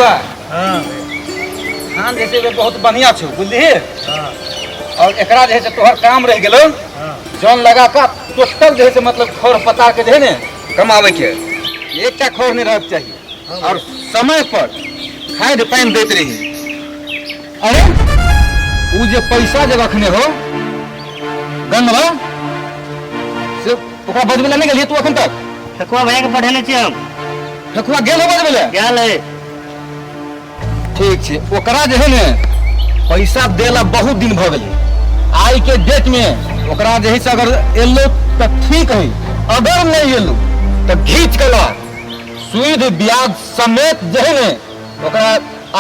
बेचुआ। हाँ। धान जे छै बहुत बढ़िया छौ, बुझलिही? हाँ। और एकरा जे है से तोहर काम रह गेलो। हाँ। जौन लगा का टोटल जे है से मतलब खर पता के जे है ने कमावे के, एकटा खर नहीं रहके चाहिए। हाँ। और समय पर खाद पानि दैत रही। अरे उ जे पैसा जे रखने हो गंगवा से ओकरा बजबै लए नहि गेलियै तू अखन तक? ठकुआ भैया के पढ़ेने छियै हम। ठकुआ गेल हो बजबै लए? गेल है। ठीक छै, ओकरा जे है ने पैसा देला बहुत दिन भऽ गेलै। आइ के डेट में ओकरा जे है से अगर एलो तऽ ठीक है, अगर नहीं एलो तऽ घीच के ला सुद ब्याज समेत जे है ने ओकरा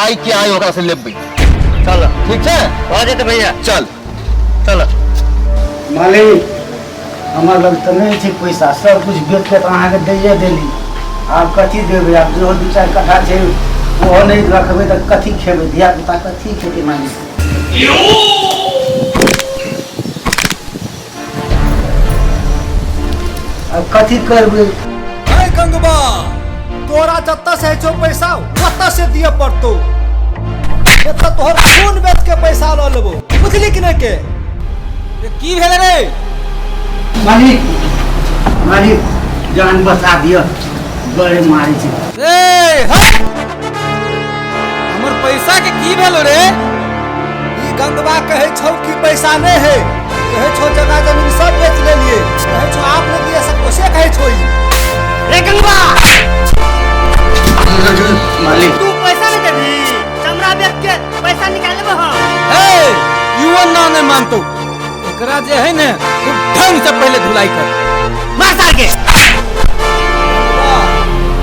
आइ के आइ ओकरा से लेबै। चल। ठीक छै? भऽ जेतै भैया। चल। चल। मालिक, हमर लग तऽ नहि छै पैसा, सब कुछ बेच के तऽ अहाँके दैये देली, आब कथी देबै? आब जो दू चारि कट्ठा छै ओहो नहि रखबै तऽ कथी खेबै? धिया पुता कथी खेतै मालिक? आब कथी करबै? हे गंगबा, तोरा जतऽ से छौ पैसा ओतऽ से दिअ पड़तौ, एतऽ तोहर खून बेच के पैसा लऽ लेबो, बुझली कि नहि? के की भेलै रे? मालिक, मालिक, जान बचा दिअ, बड़े मारै छै। ए हट, हमर पैसा के की भेलो रे? ई गंगबा कहै छौ कि पैसा नहि है, कहै छौ जगह जमीन सब बेच लेलिए, कहै छौ आप नहि दिए सकबो, से कहै छौ ई। रे गंगबा, मालिक, तू पैसा नहीं देबी, चमड़ा बेच के पैसा निकाल लेबो हम। ए युवा ना नहीं मानतो, एकरा जे है ने खूब ढंग से पहले धुलाई कर। मार सार के।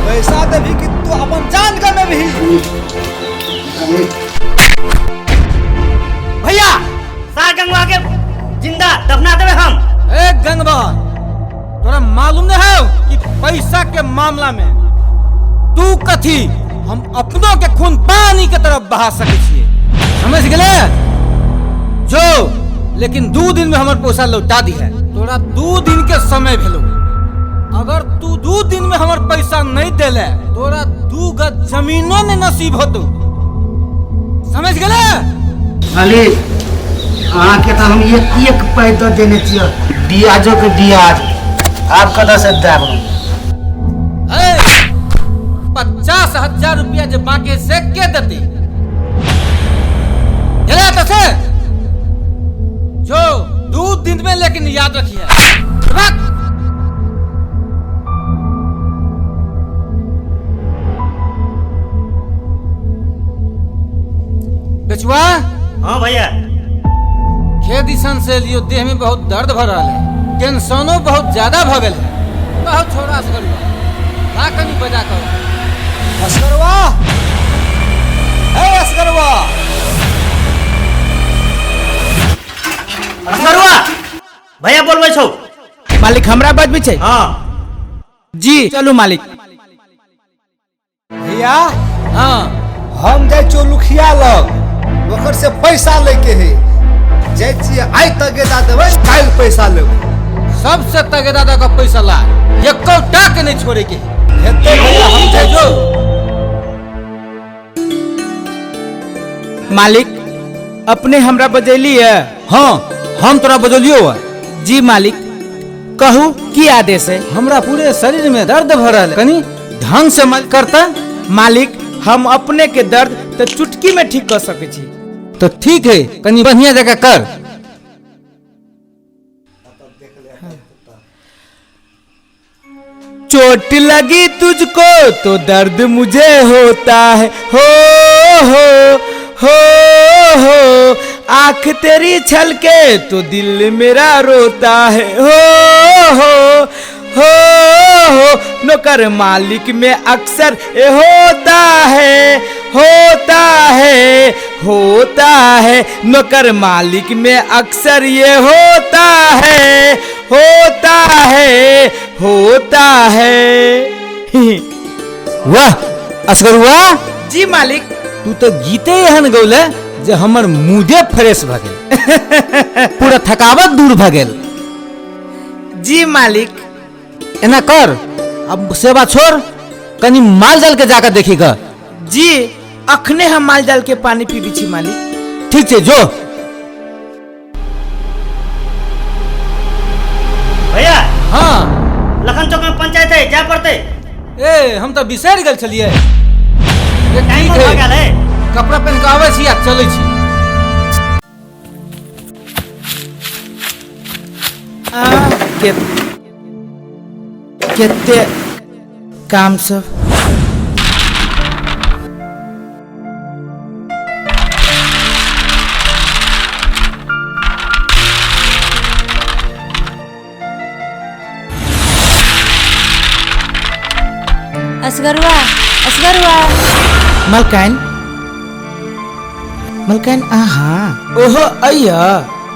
पैसा देबी कि तू अपन जान गमेबही? भैया, सार गंगवा के जिंदा दफना देबे हम। ए गंगवा, तोरा मालूम नहीं है कि पैसा के मामला में तू कथी हम अपनों के खून पानी के तरफ बहा सके छिए, समझ गेले? जो, लेकिन 2 दिन में हमर पैसा लौटा दी है। तोरा 2 दिन के समय भेलो, अगर तू 2 दिन में हमर पैसा नहीं देले तोरा 2 गज जमीनो नहीं नसीब होतो, समझ गेले? मालिक, अहाँके तऽ हम एक एक पाइ दऽ देने छियै, ब्याजो के ब्याज, आब कतऽ से देब हम? 50,000 रुपया जे बाकी है से के देती? गेले तऽ से जो 2 दिन में, लेकिन याद रखिए। रख। बेचुआ। हाँ भैया। खेत दिसन से लियो, देह में बहुत दर्द भर रहा है, टेंशनो बहुत ज्यादा भ गेल है। बहुत छोड़ा असगरुआ, ला कनी बजा कर। असगरुआ, हे असगरुआ। असगरुआ भैया बोलबै छौ। मालिक हमरा बजबै छै? हाँ। जी चलू मालिक। भैया। हाँ। हम जाइ छियौ लुखिया लग, ओकर से पैसा लैके है, जाइ छियै आइ तगेदा देबै, काल्हि पैसा लेबै। सबसे तगेदा दऽ कऽ पैसा ला, एको टा के नहीं छोड़े के है। हेतै भैया, हम जाइ जो। मालिक, अपने हमरा बजैली है? हाँ, हम तोरा बजलियो है। जी मालिक, कहू की आदेश है? हमरा पूरे शरीर में दर्द भरल है, कनी ढंग से मल करता। मालिक, हम अपने के दर्द तो चुटकी में ठीक कर सके छी। तो ठीक है, कनी बढ़िया जगह कर। चोट लगी तुझको तो दर्द मुझे होता है, हो हो हो हो, आंख तेरी छलके तो दिल मेरा रोता है, हो हो हो हो, नौकर मालिक में अक्सर ये होता है, होता है, होता है, नौकर मालिक में अक्सर ये होता है, होता है, होता है। वाह असगरुआ। जी मालिक। तू तो गीते एहन गौले जे हमर मूडे फ्रेश भ गेल, पूरा थकावट दूर भ गेल। जी मालिक। एना कर, अब सेवा छोड़, कनी माल जाल के जाकर देखी ग। जी। अखने हम माल जाल के पानी पीबी छी मालिक। ठीक छै जो। भैया। हाँ। लखन चौक में पंचायत है, जाय पड़तै। ए हम तऽ बिसरि गेल छलियै। टाइम ठीक भऽ है, गेल है। कपड़ा पहिन कऽ आबै छी आ चलै छी। आ, के केते काम सब। असगरवा, असगरवा। मलकाइन, मलकाइन आहा ओहो अइया।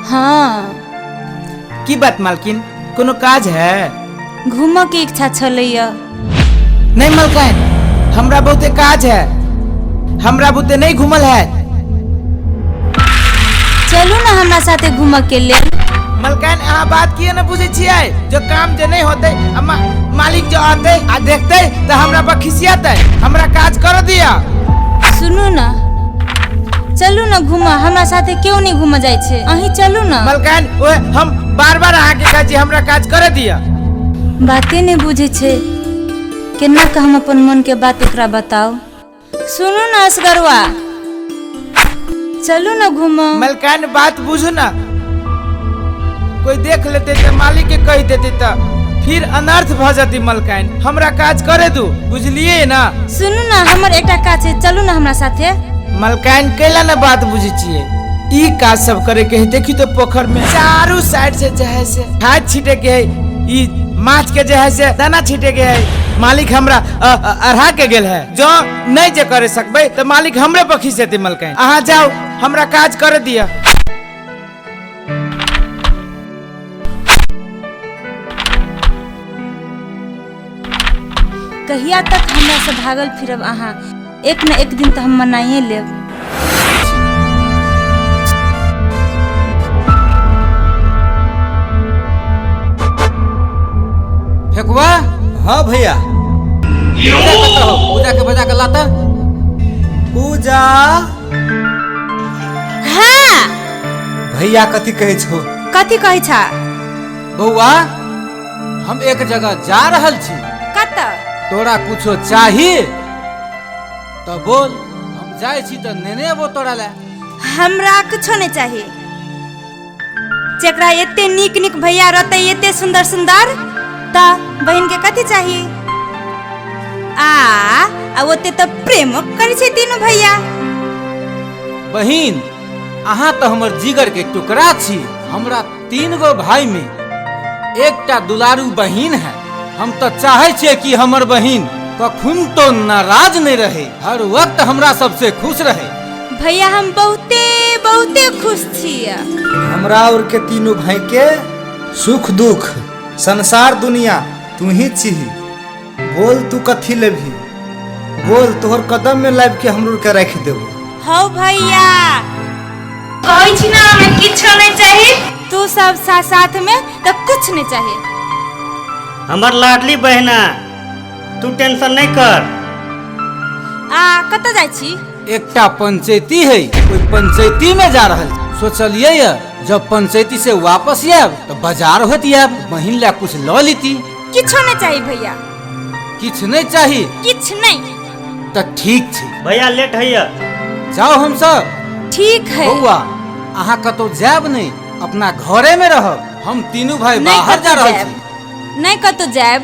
हाँ। की बात मालकिन, कोनो काज है? घूमऽ के इच्छा छलैया। नहीं मलकाइन, हमरा बहुते काज है, हमरा बहुते नहीं घूमल है। चलू ना हमरा साथे घूमऽ के लेल। मलकाइन अहाँ बात किए न बुझै छियै? जो काम जे नहीं होते आ मालिक जो आते आ देखते तो हमरा पर खिसियाते, हमरा काज कर दिया। सुनू ना, चलू ना घूमऽ, हमरा साथे क्यों नहीं घूमऽ जाइ छै, अहीं चलू ना। मलकाइन ओए हम बार बार अहाँ के कहै छी हमरा काज कर दिया। बाते नहीं बुझै छै, केना के हम अपन मन के बात एकरा बताउ। सुनू ना असगरवा, चलू ना घूमऽ। मलकाइन बात बुझू ना, कोई देख लेते तो मालिक के कह देते तो फिर अनर्थ भ जाती। मलकाइन हमरा काज करे दू, बुझलिए ना? सुनू ना, हमर एकटा काज है, चलू ना हमरा साथे। मलकाइन कैला ना बात बुझै छियै? ई काज सब करे के है, देखी तो पोखर में चारू साइड से जे है से खाद छीटे के है, ई माछ के जे है से दाना छीटे के है। मालिक हमरा अढ़ा के गेल है, जो नहीं जे करे सकबै तो मालिक हमरे पर खिसेते। मलकाइन अहाँ जाओ, हमरा काज करे दिया। कहिया तक हमरा से भागल फिरब अहाँ, एक न एक दिन तो हम मनाइए लेब। फेकुआ। हाँ भैया। पूजा के बजा के लाता। पूजा। हाँ। भैया कथी कहै छौ? कथी कहै छा? बौआ हम एक जगह जा रहल छी। कतऽ? तोरा कुछो चाही तो बोल, हम जाइ छी तो नेने अबो तोरा ले। हमरा कुछो नहीं चाही। जेकरा एते नीक नीक भैया रहते, एते सुंदर सुंदर, त बहिन के कथी चाही? आ ओते तो प्रेमो करै छै तीनू भैया। बहिन अहाँ तो हमर जिगर के टुकड़ा छी। हमरा 3 गो भाई में एकटा दुलारू बहिन है। हम तो चाहे छियै कि हमर बहिन कखन तो नाराज नहीं रहे, हर वक्त हमरा सबसे खुश रहे। भैया हम बहुते बहुते खुश छियै। हमरा और के तीनों भाई के सुख दुख संसार दुनिया तू ही छिही। बोल तू कथी लेबही, बोल, तोहर कदम में लाबि के हमरो के राखि देबो। हौ भैया कहै छी ना हमरा किछो नहीं चाही, तू सब साथ साथ में तो कुछ नहीं चाही। हमर लाडली बहना तू टेंशन नहीं कर। आ कतऽ जाइ छी? एकटा पंचायती है, ओहि पंचायती में जा रहल छी। सोचलियै ये जब पंचायती से वापस आयब तो बाजार होत आयब, बहिन ला कुछ ल लीती। किछो नहीं चाही भैया। किछ नहीं चाही? किछ नहीं। तो ठीक छै भैया, लेट है, जाओ हम सब। ठीक है बौआ, अहाँ कतौ जायब नहीं, अपना घरे में रहब। हम तीनू भाई बाहर जा रहल छी। नहीं कतौ जायब।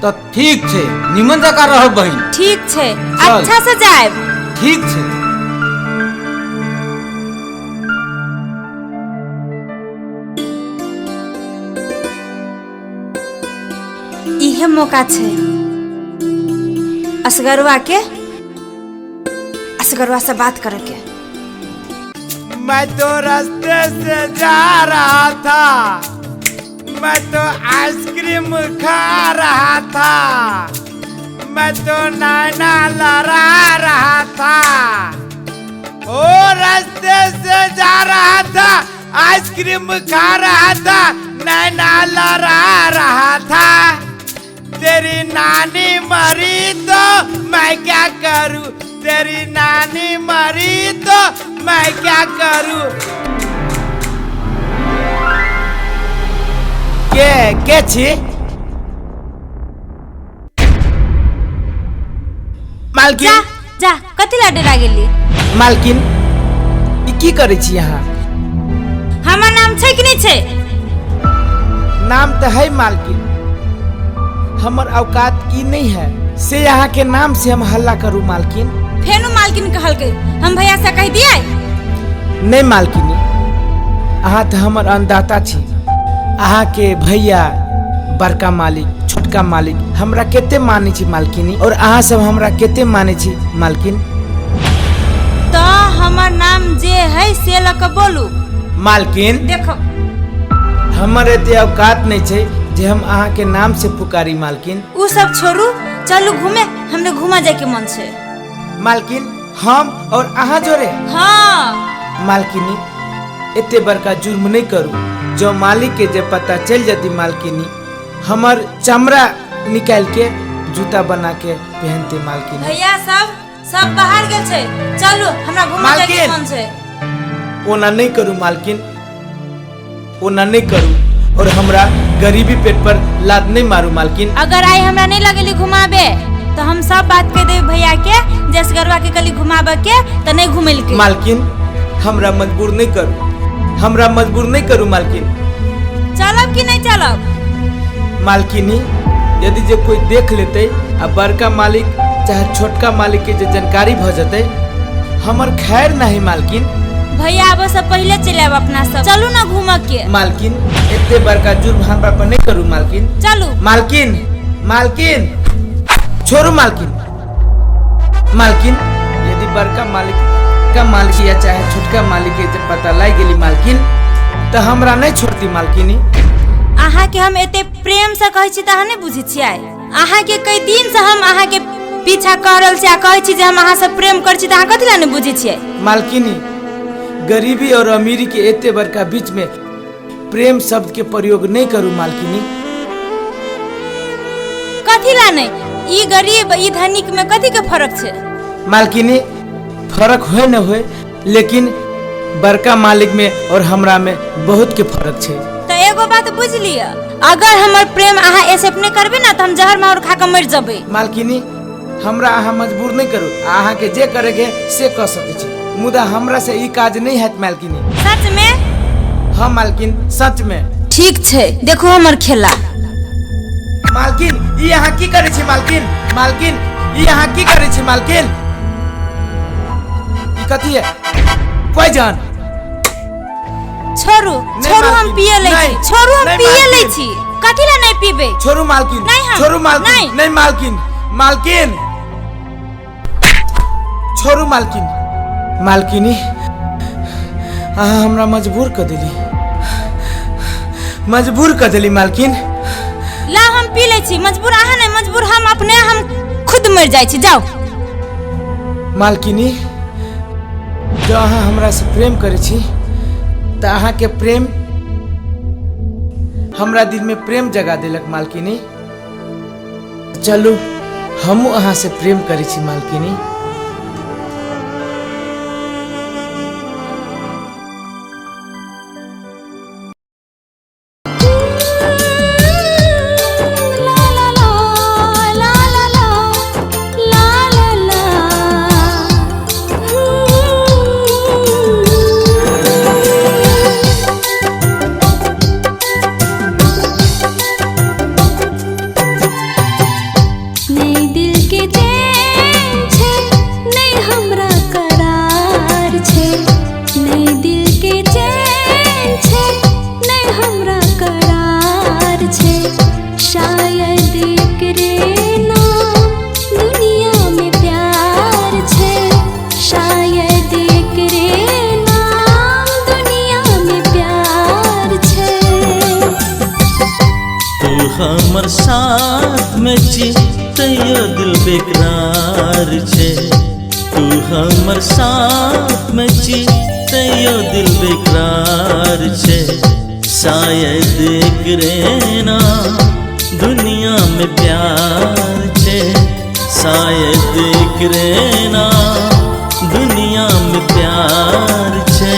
तो ठीक छै, निमन जकाँ रहब बहिन। ठीक छै, अच्छा से जायब। ठीक छै। इहे मौका छै असगरवा के, असगरवा से बात करे के। मैं तो रास्ते से जा रहा था, मैं तो आइसक्रीम खा रहा था, मैं तो नैना लड़ा रहा था। ओ रास्ते से जा रहा था, आइसक्रीम खा रहा था, नैना लड़ा रहा था। तेरी नानी मरी तो मैं क्या करूं, तेरी नानी मरी तो मैं क्या करूं? के छी? मालकिन जा जा, कथी ला डरा गेली? मालकिन ई की करै छी अहाँ? हमर नाम छै कि नहीं छै? नाम तो है मालकिन, हमर औकात ई नहीं है से यहाँ के नाम से हम हल्ला करू मालकिन। फेनु मालकिन कहलकै, हम भैया से कह दियै? नहीं मालकिनी, अहाँ तो हमर अन्नदाता छी। अहाँ के भैया बड़का मालिक छोटका मालिक हमरा कते मानै छी मालकिनी, और अहाँ सब हमरा कते मानै छी मालकिन। तो हमर नाम जे है से लऽ के बोलू मालकिन। देखो हमर एते औकात नहीं छै जे हम अहाँ के नाम से पुकारी मालकिन। उ सब छोड़ू, चलू घूमे, हमरे घुमा जाए के मन छै। मालकिन हम और अहाँ जोड़े? हाँ। मालकिनी एते बड़का जुर्म नहीं करू, जो मालिक के जे पता चल जती मालकिनी हमर चमड़ा निकाल के जूता बना के पहनते मालकिनी। भैया सब सब बाहर गेल छै, चलू हमरा घुमा जाए के मन छै। ओना नहीं करू मालकिन, ओना नहीं करू, और हमरा गरीबी पेट पर लात नहीं मारू मालकिन। अगर आई हमरा नहीं लगेली घुमाबे तो हम सब बात कह देब भैया के, जसगरवा के कली घुमाबे के तो नहीं घुमेलके। मालकिन हमरा मजबूर नहीं करू, हमरा मजबूर नहीं करू मालकिन। चलब कि नहीं चलब? मालकिनी यदि जे कोई देख लेते आ बड़का मालिक चाहे छोटका मालिक के जे जानकारी भ जते हमर खैर नहीं मालकिन। भैया आबे से पहले चल आब अपना सब, चलू ना घूम के। मालकिन एते बड़का जुर्म हमरा पर नहीं करू मालकिन। चलू मालकिन। मालकिन छोड़ू मालकिन। मालकिन यदि बड़का मालिक का मालिक या चाहे छोटका मालिक के जब पता लाग गेली मालकिन तो हमरा नहीं छोड़ती मालकिनी। अहाँ के हम एते प्रेम से कहै छी त अहाँ नहीं बुझै छियै। अहाँ के कई दिन से हम अहाँ के पीछा कर रहल छी आ कहै छी जे हम अहाँ से प्रेम करै छी त अहाँ कथी ला नहीं बुझै छियै? मालकिनी गरीबी और अमीरी के एते बड़का बीच में प्रेम शब्द के प्रयोग नहीं करू मालकिनी। कथी ला नहीं? ई गरीब ई धनिक में कथी के फर्क छै? मालकिनी फर्क होए न होए, लेकिन बड़का मालिक में और हमरा में बहुत के फर्क छै। तो एगो बात बुझ लिअ, अगर हमर प्रेम अहाँ एक्सेप्ट नहीं करबे ना तो हम जहर मार खा के मर जबे। मालकिनी हमरा अहाँ मजबूर नहीं करू, अहाँ के जे करे के से कर सकै छी, मुदा हमरा से ई काज नहीं हैत मालकिनी। सच में? हाँ मालकिन सच में। ठीक छै, देखो हमर खेला। मालकिन ई अहाँ की करै छी मालकिन? मालकिन ई अहाँ की करै छी मालकिन? ई कथी है? पॉइजन। छोड़ू छोड़ू, हम पिए लै छी। छोड़ू हम पिए लै छी। कथी ला नहीं पीबे? छोड़ू मालकिन, छोड़ू मालकिन, नहीं मालकिन, मालकिन छोड़ू मालकिन। मालकिनी अहाँ हमरा मजबूर कर देली, मजबूर कर देली मालकिन। ला हम पी लै छी, मजबूर अहाँ नहीं, मजबूर हम अपने, हम खुद मर जाइ छी। जाओ। मालकिनी जो अहाँ हमरा से प्रेम करै छी तो अहाँ के प्रेम हमरा दिल में प्रेम जगा देलक मालकिनी। चलू हमहूँ अहाँ से प्रेम करै छी मालकिनी। हमर साथ में छी तैयो दिल बेकरार छे, तू हमर साथ में छी तैयो दिल बेकरार छे। शायद एकरे ना दुनिया में प्यार छे, शायद एकरे नाम दुनिया में प्यार छे।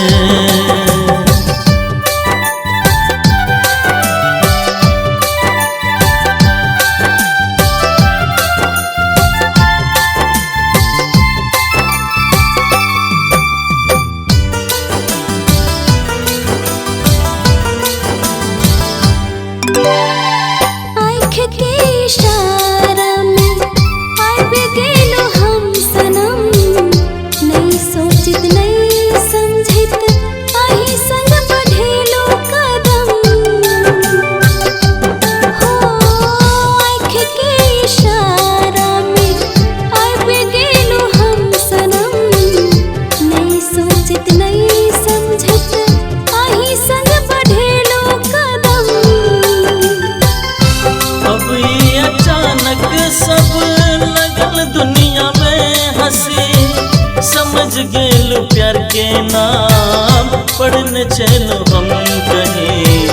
प्यार के नाम पढ़ने चलो हम कहीं,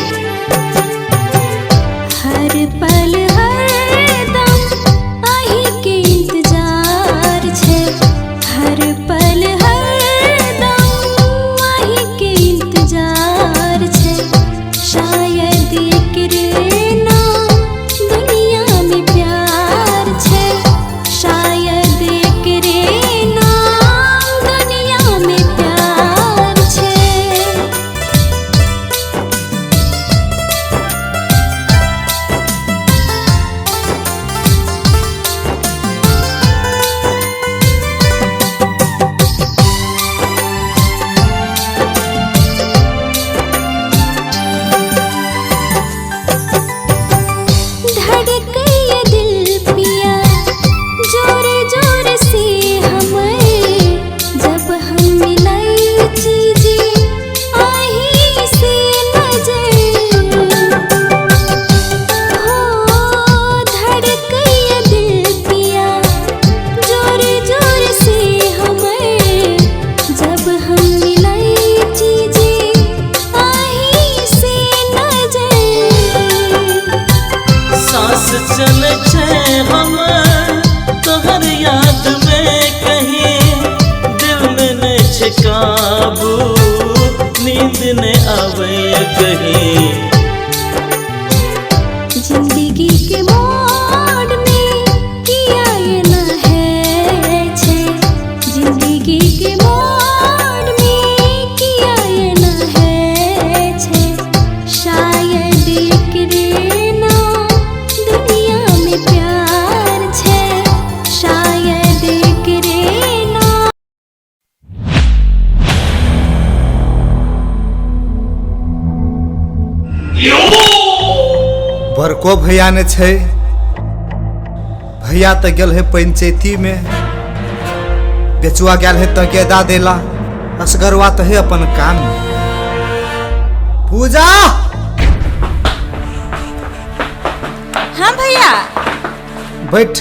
हर पल हर दम आही के इंतजार छे, हर पल हर दम आही के इंतजार छे, शायद एकरे नाम दुनिया में प्यार छे, शायद एकरे नाम दुनिया में प्यार छे। धड़के दिल पिया जोरे जोरे से हमें, जब हम मिलाई चीजें आही से नजर, हो धड़के दिल पिया जोरे जोरे से हमें, जब हम मिलाई चीजें आही से नजर। सांस चले छे हमर तोहर याद में कहीं, दिल में नहीं छे काबू नींद ने आवे कहीं। जिंदगी के मोड़ में किया ये न है छे, जिंदगी के मोड़ में किया ये न है छे, शायद एकरे नाम दुनिया में प्यार छे, शायद एकरे नाम। बड़को भैया ने छै, भैया तऽ गेल है पंचायती में, बेचुआ गेल है तगेदा देला, असगरवा तऽ है अपन काम में। पूजा। हाँ भैया बैठ।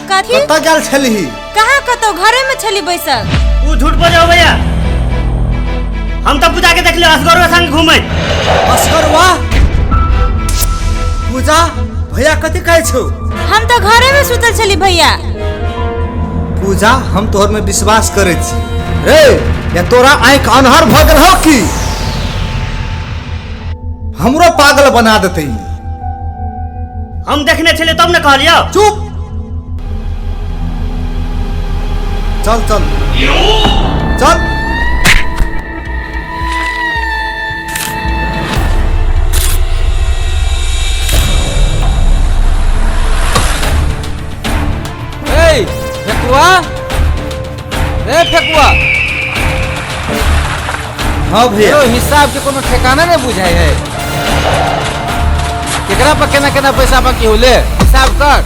कथी? कतऽ गेल छलही? कहाँ कतौ, घरे में छली बैसल। ऊ झूठ बजाओ भैया, हम तो पूजा के देखलियो असगरवा संग घूमैत। असगरवा? पूजा भैया कथी कहै छौ? हम तो घरे में सुतल छली भैया। पूजा हम तोहर में विश्वास करै छी रे, या तोरा आँखि अनहर भऽ गेल हौ की? हमरो पागल बना देतै। हम देखने छलियै तब ने कहलियौ। चुप, चल चल चल। ए फेकुआ, ए फेकुआ। हाँ भैया। हिसाब के कोनो ठिकाना नहीं बुझाई है, केकरा पर केना केना पैसा बाकी होले हिसाब कर।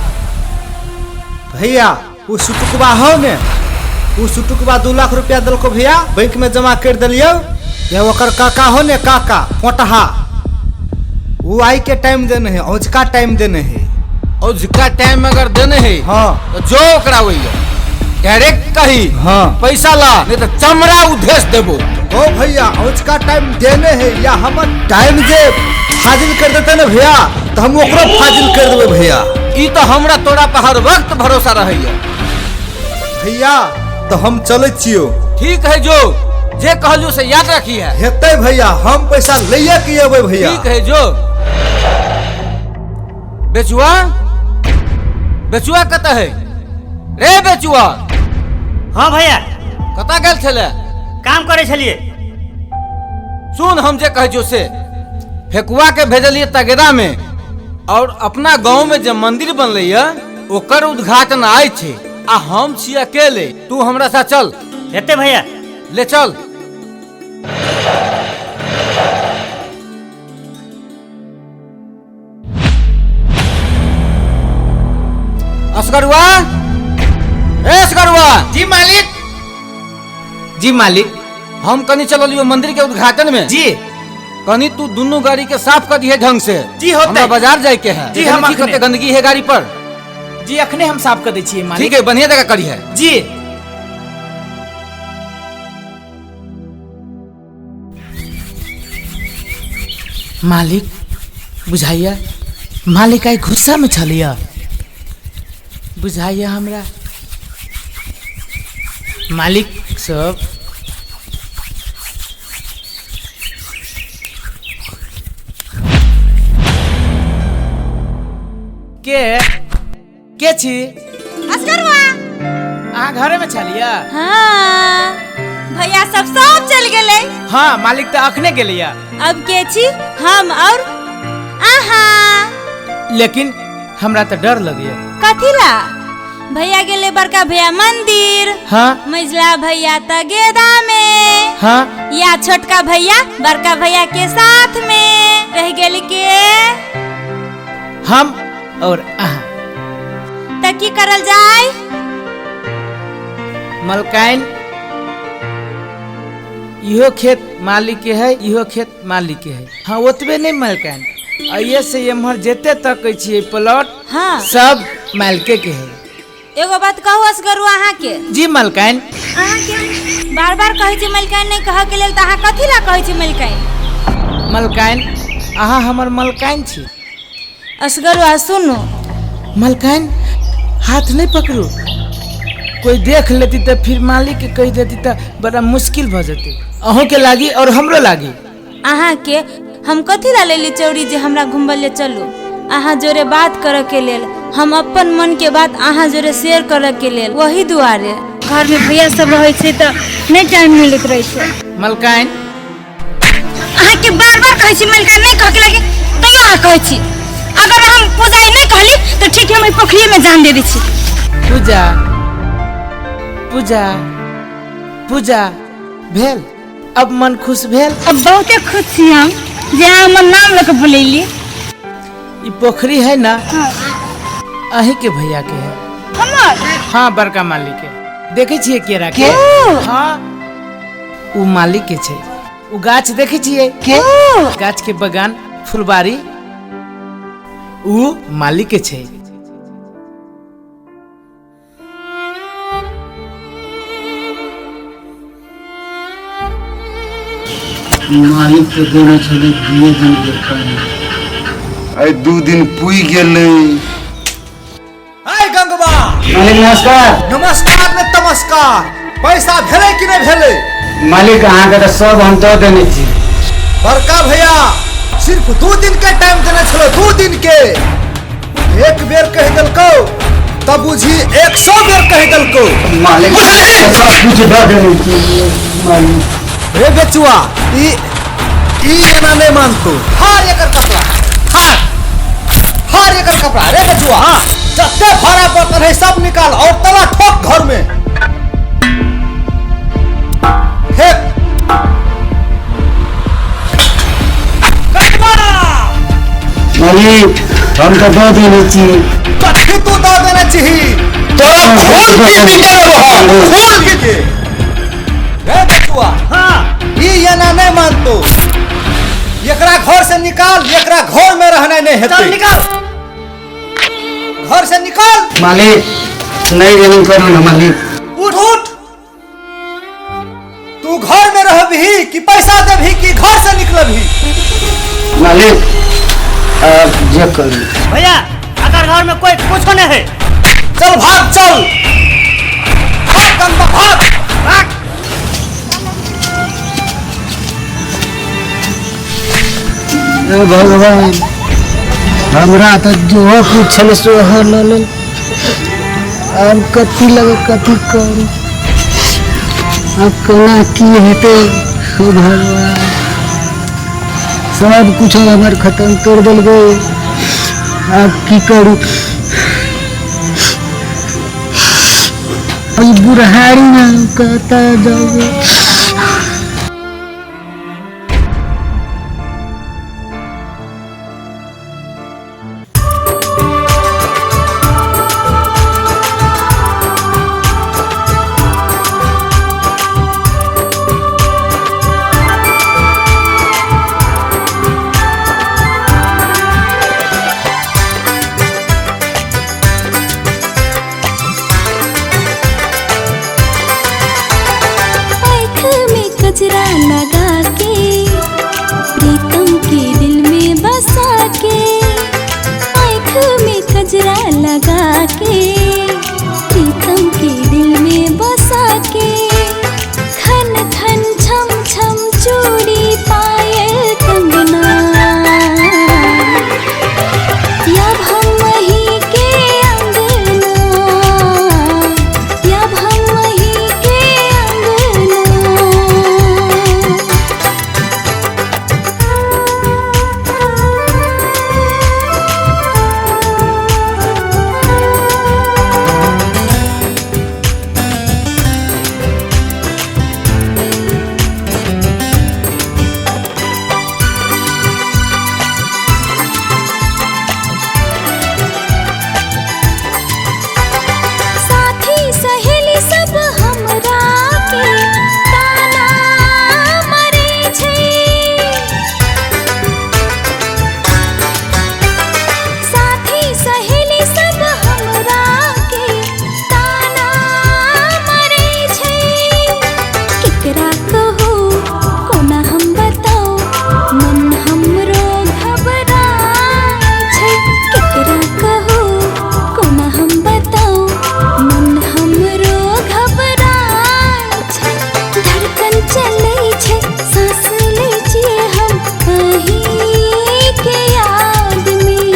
भैया वो सुटुकबा हो ने, वो सुटुकबा 2 लाख रुपया दिलको भैया, बैंक में जमा कर दिलियो। या ओकर काका हो ने, काका पोटहा, वो आई के टाइम देने है, औजका टाइम देने है। औजका टाइम अगर देने है हाँ तो जो ओकरा वही डायरेक्ट कही हाँ पैसा ला, नहीं तो चमड़ा उधेस देबो। ओ भैया औजका टाइम देने है या हम टाइम जे फाजिल कर देते ना भैया, तो हम ओकरो फाजिल कर देबे भैया। ई तो हमरा तोरा पर हर वक्त भरोसा रहैया। भैया तो हम चलै छियो। ठीक है जो जे कहलियो से याद रखी है। हेतै भैया, हम पैसा लैये के अबै भैया। ठीक है जो। बेचुआ, बेचुआ कतऽ है रे बेचुआ? हाँ भैया। कतऽ गेल छलै? काम करै छलियै। सुन हम जे कहै छियौ से, फेकुआ के भेजलियै तगेदा में और अपना गांव में जे मंदिर बनलै या ओकर उद्घाटन आइ छै आ हम छी अकेले, तू हमरा साथ चल। हेतै भैया। ले चल। असगरुआ, ए असगरुआ। जी मालिक। जी मालिक। हम कनी चललियो मंदिर के उद्घाटन में। जी। कनी तू दोनों गाड़ी के साफ कर दिए ढंग से। जी होतै। हमरा बाजार जाए के है। जी हम कते गंदगी है गाड़ी पर। जी अखने हम साफ कर दै छियै मालिक। ठीक है, बढ़िया जगह करी है। जी। मालिक बुझाइया, मालिक आई गुस्सा में छलिया बुझाइया हमरा। मालिक सब के छी? असगरुआ। अहाँ घरे में छलिया? हाँ भैया सब सब चल गेलै। हाँ मालिक तो अखने गेलिया। अब के छी हम और आहा। लेकिन हमरा तो डर लगिया। कथिला? भैया गेले बड़का भैया मंदिर। हाँ। मझला भैया तगेदा में। हाँ। या छोटका भैया बड़का भैया के साथ में रह गेल के हम और आहा। त की करल जाय? मलकाइन इहो खेत मालिक के है, इहो खेत मालिक के है। हाँ ओतबे नहीं मलकाइन, अइये से एम्हर जेते तक छियै प्लॉट। हाँ। सब मालिके के है। एगो बात कहू असगरुआ अहाँ के? जी मलकाइन। अहाँ के बार बार कहै छी मलकाइन नहीं कह के लेल, त अहाँ कथी ला कहै छी मलकाइन? मलकाइन अहाँ हमर मलकाइन छी। असगरुआ सुनू। मलकाइन हाथ नहीं पकड़ू, कोई देख लेती तो फिर मालिक के कह देती तो बड़ा मुश्किल भ जेतै, अहूँ के लागी और हमरो लागी। अहाँ के हम कथी ला लेली चौरी जे हमरा घुमबल ले चलू? अहाँ जोरे बात करे के लेल, हम अपन मन के बात अहाँ जोरे शेयर करे के लेल, वही दुआरे। घर में भैया सब रहै छै तऽ नहीं टाइम मिलैत रहै छै। मलकाइन अहाँ के बार बार कहै छी मलकाइन नहीं कह के लागी, तैयो अहाँ कहै छी। अगर हम पूजा नहीं कहली तो ठीक है, हम पोखरी में जान दे दै छी। पूजा पूजा पूजा भेल, अब मन खुश भेल? अब बहुते खुश छी हम जे अहाँ हमर नाम लऽ के बोलैली। ई पोखरी है ना? हाँ। अही के भैया के है। हमर? हाँ बड़का मालिक के। देखे छियै केरा के? हाँ उ मालिक के छै। उ गाछ देखे छियै? के? गाछ के बगान फुलबारी उ मालिक के छै। मालिक के देने छलै 2 दिन के पानी, आइ 2 दिन पुई गेलै। हाय गंगवा। मालिक नमस्कार। नमस्कार ने तमस्कार। पैसा भेलै कि नहीं भेलै? मालिक अहाँ के तो सब हम दऽ देने छी। बड़का भैया सिर्फ 2 दिन के टाइम देने छलो, 2 दिन के। एक बेर कह देलकौ तब बुझी 100 बेर कह देलकौ। मालिक सब कुछ दऽ देने छी मालिक। रे बेचुआ ई एना नहीं मानतो। फाड़ एकर कपड़ा, फाड़ फाड़ एकर कपड़ा। रे बेचुआ हाँ, जते भाड़ा बर्तन है सब निकाल और तला ठोक घर में फेंक। मालिक हम तो दऽ देने छी। कथी तू दऽ देने छी? तोरा खून पी पी के रहबो, खून पी के। रे बेचुआ हाँ, ई एना नहीं मानतो। एकरा घर से निकाल, एकरा घर में रहना नहीं हेतै। चल निकाल घर से निकाल। मालिक नहीं एहन करू ना मालिक। उठ उठ, तू घर में रहबही कि पैसा देबही कि घर से निकलबही? मालिक आप जे करू। भैया अगर एकर घर में कोई कुछो नहीं है। चल भाग, चल भाग गंदा, भाग भाग। हे भगवान, हमरा तऽ जो कुछ छलै सेहो लऽ लेल। आब कथी लगे कथी करू, आब केना की हेतै। हे भगवान, सब कुछ हमर खत्म कर देलकै, आब की करू। ई बुढ़ारी ने कतऽ जाऊ। आँख में कजरा लगा के, प्रीतम के दिल में बसा के। आँख में कजरा लगा के, प्रीतम के दिल में बसा के। खन खन छम छम चूड़ी पायल कंगना, या हम वही के अंगना, या हम वही के अंगना। साथी सहेली सब हमरा के ताना मारे छै। साथी सहेली सब हमरा के ताना मारे छै। केकरा कहू कोना हम बताऊ, मन हमरो घबराय छै। केकरा कहू कोना हम बताऊ, मन हमरो घबराय छै। धड़कन चलै छै, सांस लै छियै हम अहीं के याद में।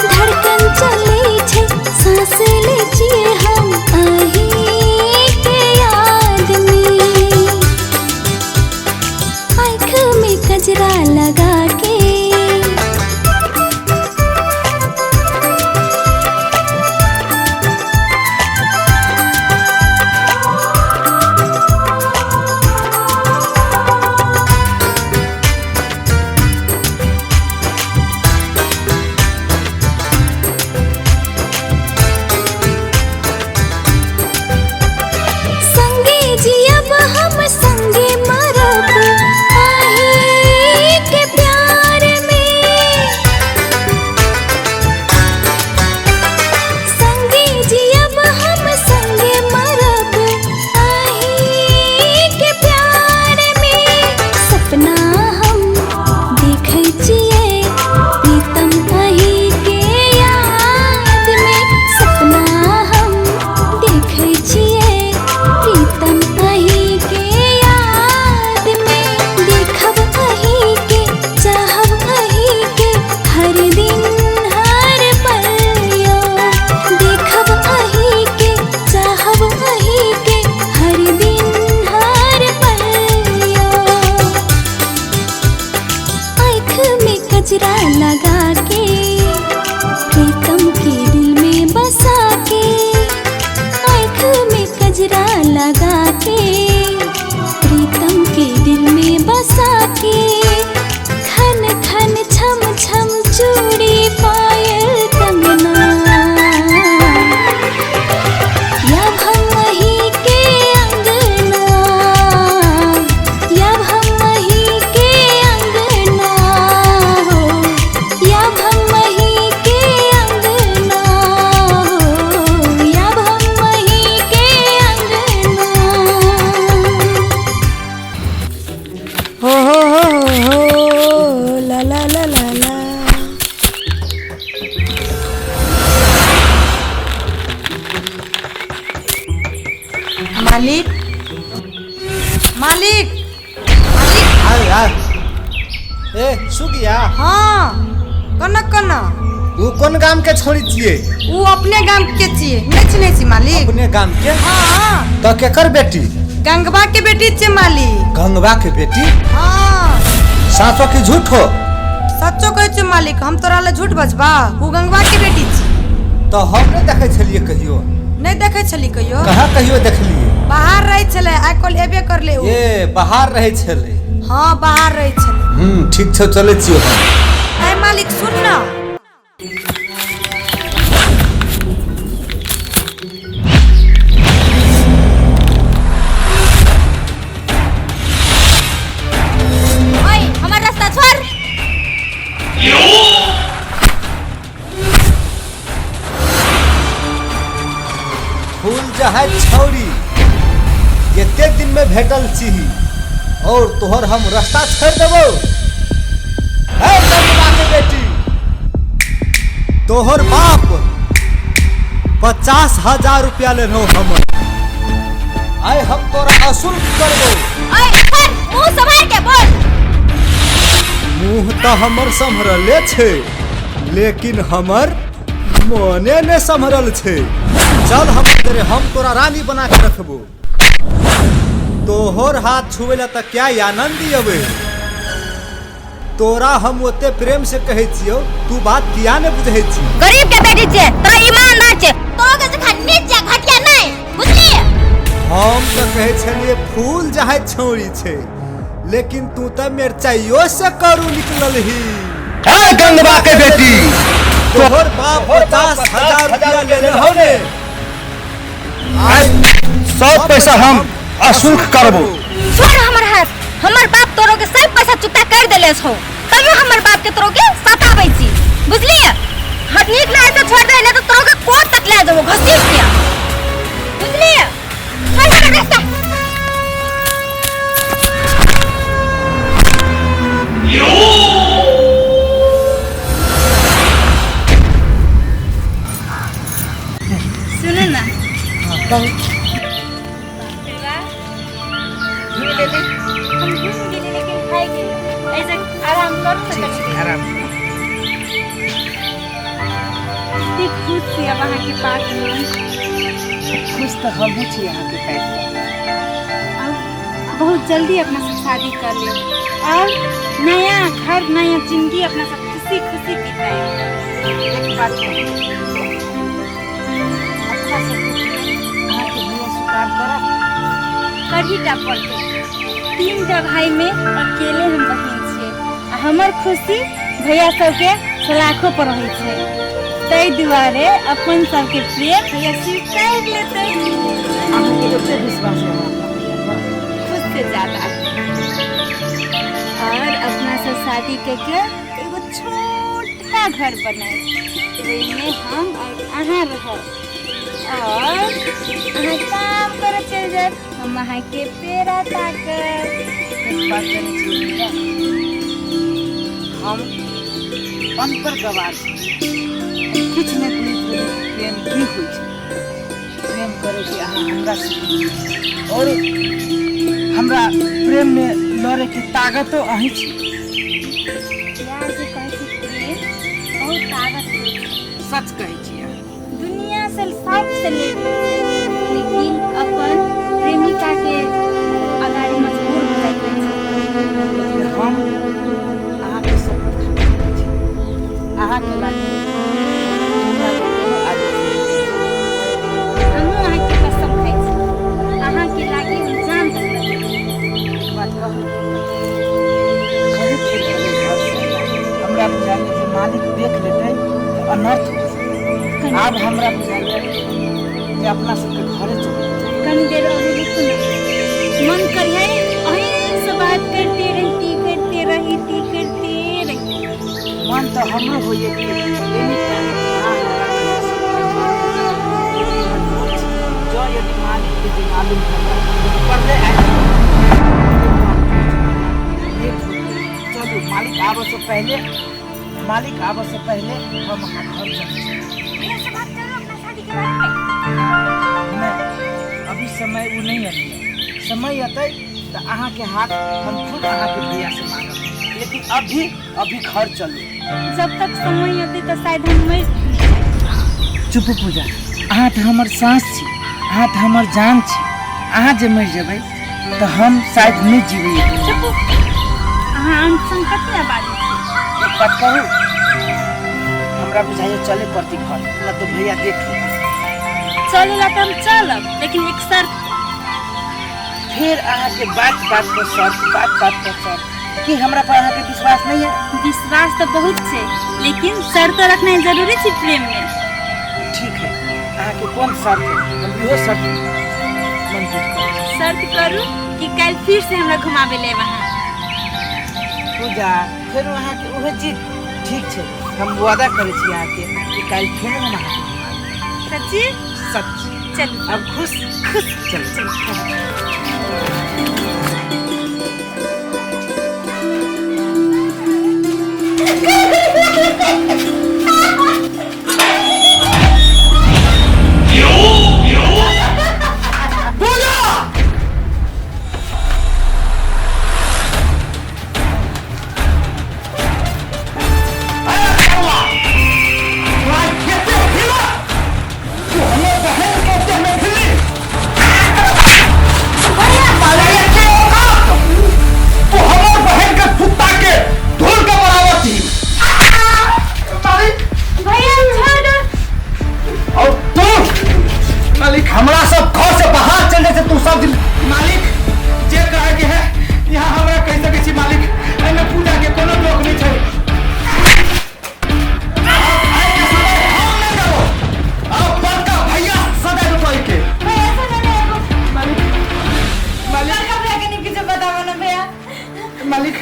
धड़कन चलै छै, सांस लै छियै हम अहीं के याद में। आँख में कजरा लगा के। संगे जियब हम संगे मरब अहीं के प्यार में। संगे जियब हम संगे मरब अहीं के प्यार में। सपना हम देखै छियै प्रीतम अहीं के याद में। सपना हम देखै छियै प्रीतम अहीं के याद में। देखब अहीं के, चाहब अहीं के, हर दिन हर पल यो। देखब अहीं के, चाहब अहीं के, हर दिन हर पल यो। आँख में कजरा लगा के, प्रीतम के दिल में बसा के। आँख में कजरा लगा के, प्रीतम के दिल में बसा के। खन खन छम छम चूड़ी पायल कंगना, या हम वही के अंगना, या हम वही के अंगना हो, या हम वही के अंगना हो, या हम वही के अंगना। हो हो हो हो हो ला ला ला ला ला। ए सुगिया। हाँ, कना कना। ऊ कोन गाम के छोड़ी छियै? ऊ अपने गाम के छियै, नहीं चिन्है छी मालिक? अपने गाम के? हाँ। तो केकर बेटी? गंगवा के बेटी छियै मालिक। गंगवा के बेटी? हाँ। साचो की झूठो? सच्चो कहै छियौ मालिक, हम तोरा ले झूठ बजबा? ऊ गंगवा के बेटी छी। तो हम नहीं देखै छलियै कहियो। नहीं देखै छली कहियो? कहाँ कहियो देखलियै? बाहर रहै छलै, आइ काल्हि एबे करले ऊ। ए बाहर रहै छलै? हाँ बाहर रहै छलै। ठीक छौ, चलै छियौ हम। ऐ मालिक सुन ना। ओए हमर रास्ता छोड़। फूल जहाज छौरी एते दिन में भेटल छीही और तोहर हम रास्ता छोड़ देबो। हे गंगवा के बेटी, तोहर बाप 50,000 रुपया लेनो हमर, आइ हम तोरा अशुल्क करबो। ओए छोड़, मुंह संभाल के बोल। मुंह तो हमर सम्हरले छै, लेकिन हमर मने ने सम्हरल छै। चल हम तेरे, हम तोरा रानी बना के रखबो। तोहर हाथ छुवे ला त क्या आनंद अबे। तोरा हम ओते प्रेम से कहै छियौ, तू बात किया ने बुझै छी? गरीब के बेटी छे, तोरा ईमानदार छे, तोरा के जखन नीच घटिया नहीं, बुझली? हम तो कहै छलियै फूल जहां छौरी छै, लेकिन तू त मिरचाइयो से करू निकलल ही। ए गंगवा के बेटी, तोहर बाप 50,000 रुपया लेने हो ने, सब पैसा हम अशुल्क करबो। छोड़ हमर हाथ, हमर बाप तोरो के सब पैसा चुकता कर देले छौ, तभी हमर बाप के तोरो के सताबै छी, बुझली? हाथ नीक ना ऐसे छोड़ दे, नहीं तो तोरो के कोर्ट तक ले जाबो घसीट के, बुझली? छोड़ हमर रास्ता। सुनो ना। कहू। हम घूम गेली लेकिन खाइ गेली, ऐसे आराम करू ना कनी देर। आराम। कते खुश छी अब अहाँके पास में। खुश तऽ हमहूँ छी अहाँके पास। अब बहुत जल्दी अपना सब शादी कर लेब और नया घर नया जिंदगी अपना सब खुशी खुशी बिताएब। एक बात कहू, अपना सबके अहाँके भैया स्वीकार करत? करही टा पड़तै। 3 टा भाई में अकेले हम बहिन छियै आ हमर खुशी भैया सबके सलाखों पर रहै छै, ताहि दुआरे अपन सबके प्रेम भैया स्वीकार लेतै। अहाँके ओते विश्वास है हमरा अपना भैया पर? खुद से ज्यादा। और अपना सब शादी करके एगो छोटा घर बनाए, ओहिमे हम और अहाँ रहब और अहाँ काम करे चलि जायब, हम अहाँके पेड़ा ताकब। एक बात जानै छियै भैया, हम अनपढ़ गवार छी, किछु नहि बुझैत रही प्रेम की होइ छै। प्रेम करैके अहाँ हमरा सिखू और हमरा प्रेम में लड़ैके ताकतो अहीं छी। प्यार जे कहै छै प्रेम बहुत ताकत होइ छै। सच कहै छी अहाँ। दुनिया से सबसे लेट होइ छै, लेकिन अपन प्रेमिका के अगाडि मजबूर हो जाइत रहै छै। लेकिन हम अहाँके शपथ खा के कहै छी, अहाँके लागि दुनियाके कोनो आदेश नहि। हमहूँ अहाँके कसम खाइ छी, अहाँके लागि हम जान तक लड़ब। एक बात कहू, घरे फेर गेलै घरसँ, हमरा बुझाइए जे मालिक देख लेतै तऽ अनर्थ हो जेतै। आब हमरा बुझाइए जे अपना सबके घरे चलू। कनी देर और रुकू ना, मन करिए अहीं से बात करते रहती करते रहती करते रही। मन तऽ हमरो होइए कि एनी टाइम अहाँ हमरा भैया से जँ यदि मालिक के जे मालूम भऽ पड़ले आबि लेट हो गेल। चलू मालिक आबऽ से पहिले, मालिक आबऽ से पहिले हम अहाँ घर चलै छी। भैया से बात करू अपना शादी के बारे में। नहि, अभी समय ओ नहि अयलै। समय अतै तऽ अहाँके हाथ हम खुद अहाँके भैया से मांगब, लेकिन अभी अभी घर चलू। जब तक समय अतै तऽ शायद हम मरि। चुप पूजा, अहाँ तऽ हमर साँस छी, अहाँ तऽ हमर जान छी। अहाँ जे मरि जेबै तऽ हम शायद नहि जीबै। चुप, अहाँ अंत कते बाजै छी? एक बात कहू, हमरा बुझाइए चले पड़ती घर, न तो भैया देख ली। चले ला तऽ हम चलब, लेकिन एक शर्त। फिर अहाँके बात बात पर शर्त, बात बात पर शर्त। की हमरा पर अहाँके विश्वास नहीं है? विश्वास तऽ बहुत छै, लेकिन शर्त रखनाइ जरूरी छै प्रेम में। ठीक है, अहाँके कोन शर्त है? हम इहो शर्त मंजूर करू। शर्त करू कि काल्हि फिर से हमरा घुमाबै ले अहाँ। पूजा, फेर अहाँके उहे जिद। ठीक छै, हम वादा करै छी अहाँके कि काल्हि फेर हम अहाँके घुमाएब। सच्ची? सच्ची। चलू। अब खुश? खुश। चलू चलू। पूजा! अरे कौआ! तोरा कते हिम्मत! तू हमर बहन के देह में भिड़ली! अरे के औकात! तू हमर बहन के कुत्ता के धूल के बराबर थी। भैया छोड़ दो। और तू मालिक हमरा सब घर से बाहर चल जाए तू सब दिन। मालिक जे कहे के है यहाँ हमरा कहि सकै छी मालिक, एहिमे पूजा के कोनो दोख नहीं छै। आइ के समय हम नहीं देबो। अब बड़का भैया सदा रुपए के। भैया सुनो ना एगो। मालिक मालिक बड़का भैया के नहीं किछु बताबो ना भैया। मालिक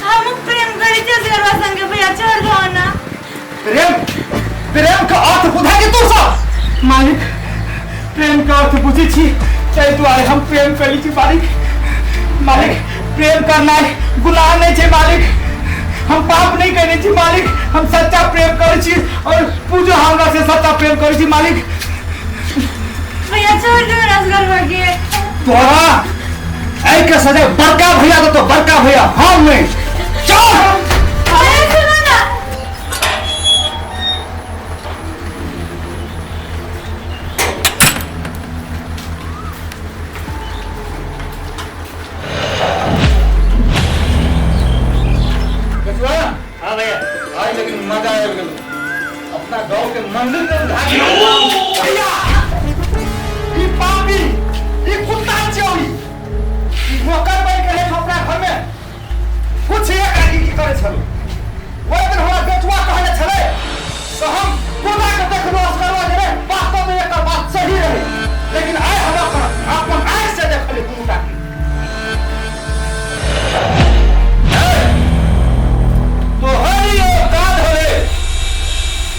हम प्रेम करै छियै असगरवा संगे, भैया छोड़ दो ना। प्रेम प्रेम के अर्थ बुझा के तू सब। मालिक प्रेम के अर्थ बुझै छी, ताहि दुआरे हम प्रेम करै छी मालिक। मालिक प्रेम करनाइ गुनाह नहीं छै मालिक, हम पाप नहीं करै छी मालिक, हम सच्चा प्रेम करै छी और पूजो हमरा से सच्चा प्रेम करै छी मालिक। भैया छोड़ दो ना असगरवा के। तोरा ऐ के सजा बड़का भैया तो बड़का भैया हम नहीं। चल। भैया सुनो ना। कछुआ। हाँ भैया। आई लेकिन मजा आबि गेल अपना गाँव के मंदिर के उठा के। भैया ई पापी ई कुत्ता चौरी ई नौकर बन के रहे अपना घर में कुछ एक आदमी की करे छलो। ओहि दिन हमरा बेचुआ कहने छले तो हम पूजा के देखलो असगरवा जे वास्तव में एकर बात सही रहे, लेकिन आइ हम अपन आँख से देखली दुनू टा के। तोहर ई औकात होले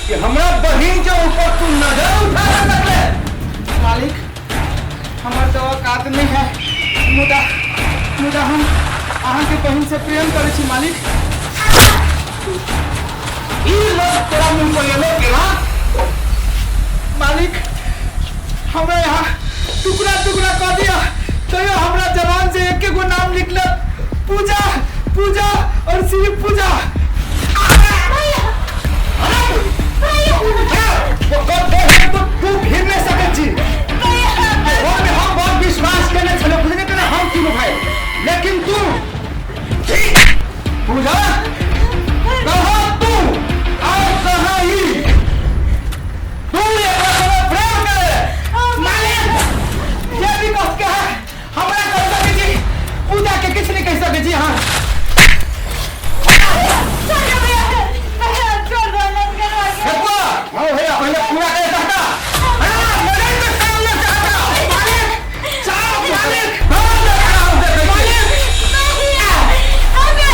कि हमरा बहिन के ऊपर तू नजर उठा सकले। मालिक हमर तो औकात नहीं है, मुदा मुदा हम अहाँ के बहिन से प्रेम करै छी मालिक। ई लोग तोरा मुंह पर एलो केना? मालिक हमरा यहाँ टुकड़ा टुकड़ा कर दिया तैयो हमरा जबान से एक गो नाम निकलत, पूजा पूजा और सिर्फ पूजा। तू भीड़ नहीं सकै छी। ओहिमे हम बहुत विश्वास केने छलियै, बुझलियै केना हम तीनू भाई, लेकिन तू पूजा कहाँ तू और कहाँ ई तू एकरा संगे प्रेम करे। मालिक जे भी कह के है हमरा कह सकै छी, पूजा के किछु नहीं कह सकै छी। हाँ छोड़ दो भैया, भैया छोड़ दो ना असगरवा के। देखो हाँ भैया पहले पूरा के कहता। हाँ मेरे के सामने से हटा मालिक चार मालिक हम देखा हम देखै छी। मालिक भैया अबे।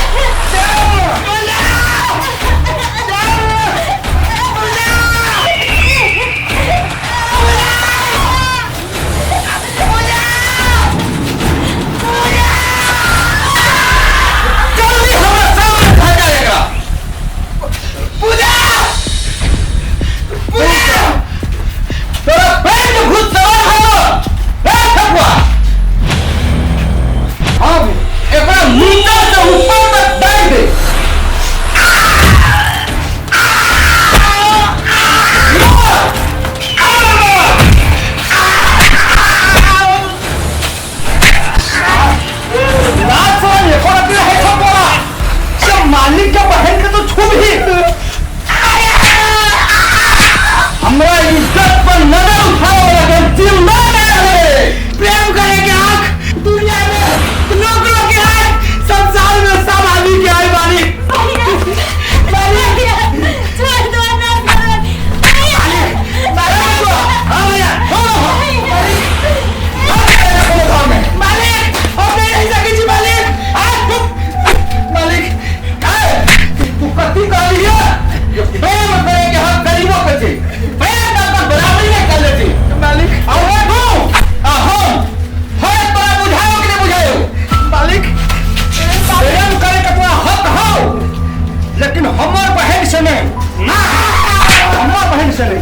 छलै।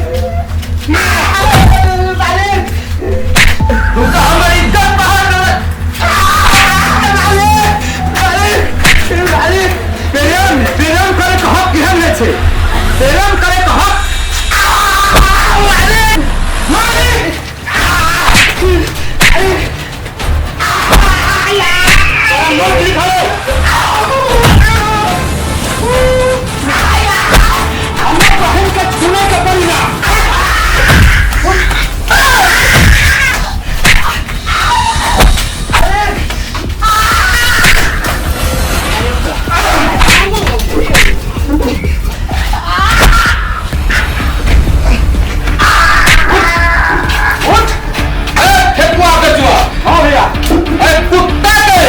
तू तऽ हमर इज्जत बाहर कर। प्रेम प्रेम करे के हक केहन नहि छै? प्रेम करे के हक हमरा बहन के छूने के पड़ी ना। उठ ए ठेकुआ कचुआ। हाँ भैया। ए कुत्ता के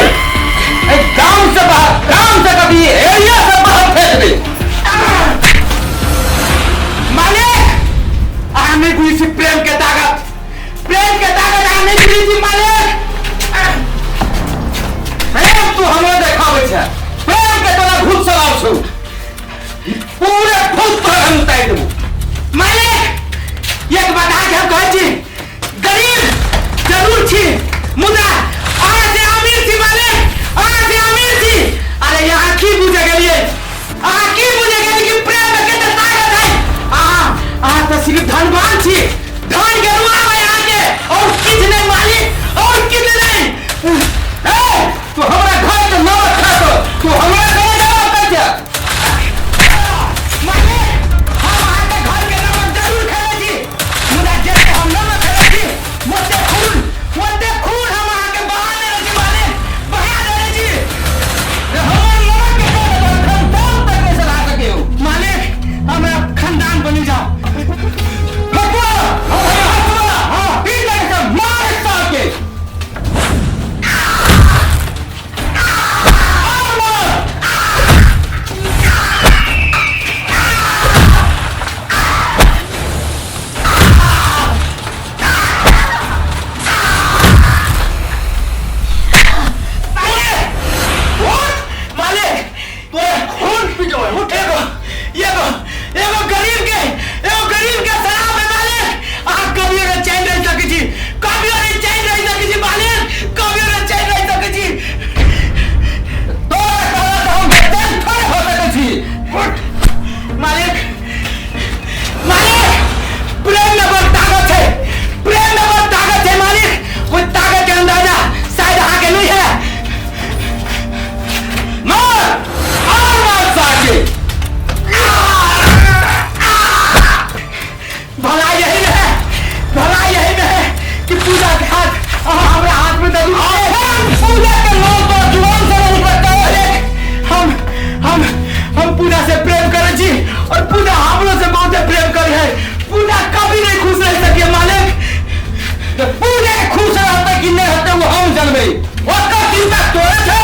ए गांव से बाहर, गांव से कभी एरिया से बाहर फेंक दे। मालिक, अहाँ नहि बुझै छी प्रेम के ताकत, प्रेम के ताकत अहाँ नहि बुझै छी मालिक। प्रेम तू हमरा देखाबै छै? प्रेम के तोरा भूत सवार छौ, पूरे भूत तोरा हम उतारि देबू। मालिक, एक बात अहाँके हम कहै छी, गरीब जरूर छी मुदा अहाँ से अमीर छी मालिक, अहाँ से अमीर छी। अरे अहाँ की बुझे गेलियै, अहाँ की बुझे गेलियै कि प्रेम में कते ताकत है? अहाँ अहाँ तऽ सिर्फ धनवान छी, धन के रुआब है अहाँके, और किछु नहि मालिक, और किछु नहि। ए तू हमरा घर के नमक खा तो तू हमरा घर जवाब दै छै। मालिक, हम अहाँके घर के नमक जरूर खेले छी, मुदा जते हम नमक खेले छी ओते खून, ओते खून हम अहाँके बहा देने छी मालिक, बहा देने छी। जे हमर नमक के खानदान तक नहि चला सकियौ। मालिक, हमरा खानदान बनि जाओ। ठेकुआ, हाँ भैया, ठेकुआ, हाँ, पी ले के मार साल के। मालिक, तोरा खून पी जो। उठ, एगो एगो एगो गरीब के, एगो गरीब के शराब है मालिक। अहाँ कभियो नहि चैन रहि सकै छी, कभियो नहि चैन रहि सकै छी मालिक, कभियो नहि चैन रहि सकै छी। तोरा कहला तऽ हम बेचैन थोड़े हो सकै छी। उठ मालिक, मालिक, प्रेम में बड़ ताकत है, प्रेम में बड़ ताकत है मालिक। कोई ताकत के अंदाजा शायद अहाँके नहीं है। मार और मार साके। भला यही में है, भला यही में है कि पूजा के हाथ अहाँ हमरा हाथ में दे दू। पूजा के नाम पर जुबान से नहीं निकलता है। हम पूजा से प्रेम करै छी और पूजा हमरो से बहुते प्रेम करे है। पूजा कभी नहीं खुश रह सके मालिक। तऽ पूजा के खुश रहतै कि नहि रहतै वो हम जानबै, ओकर चिंता तोरे छौ।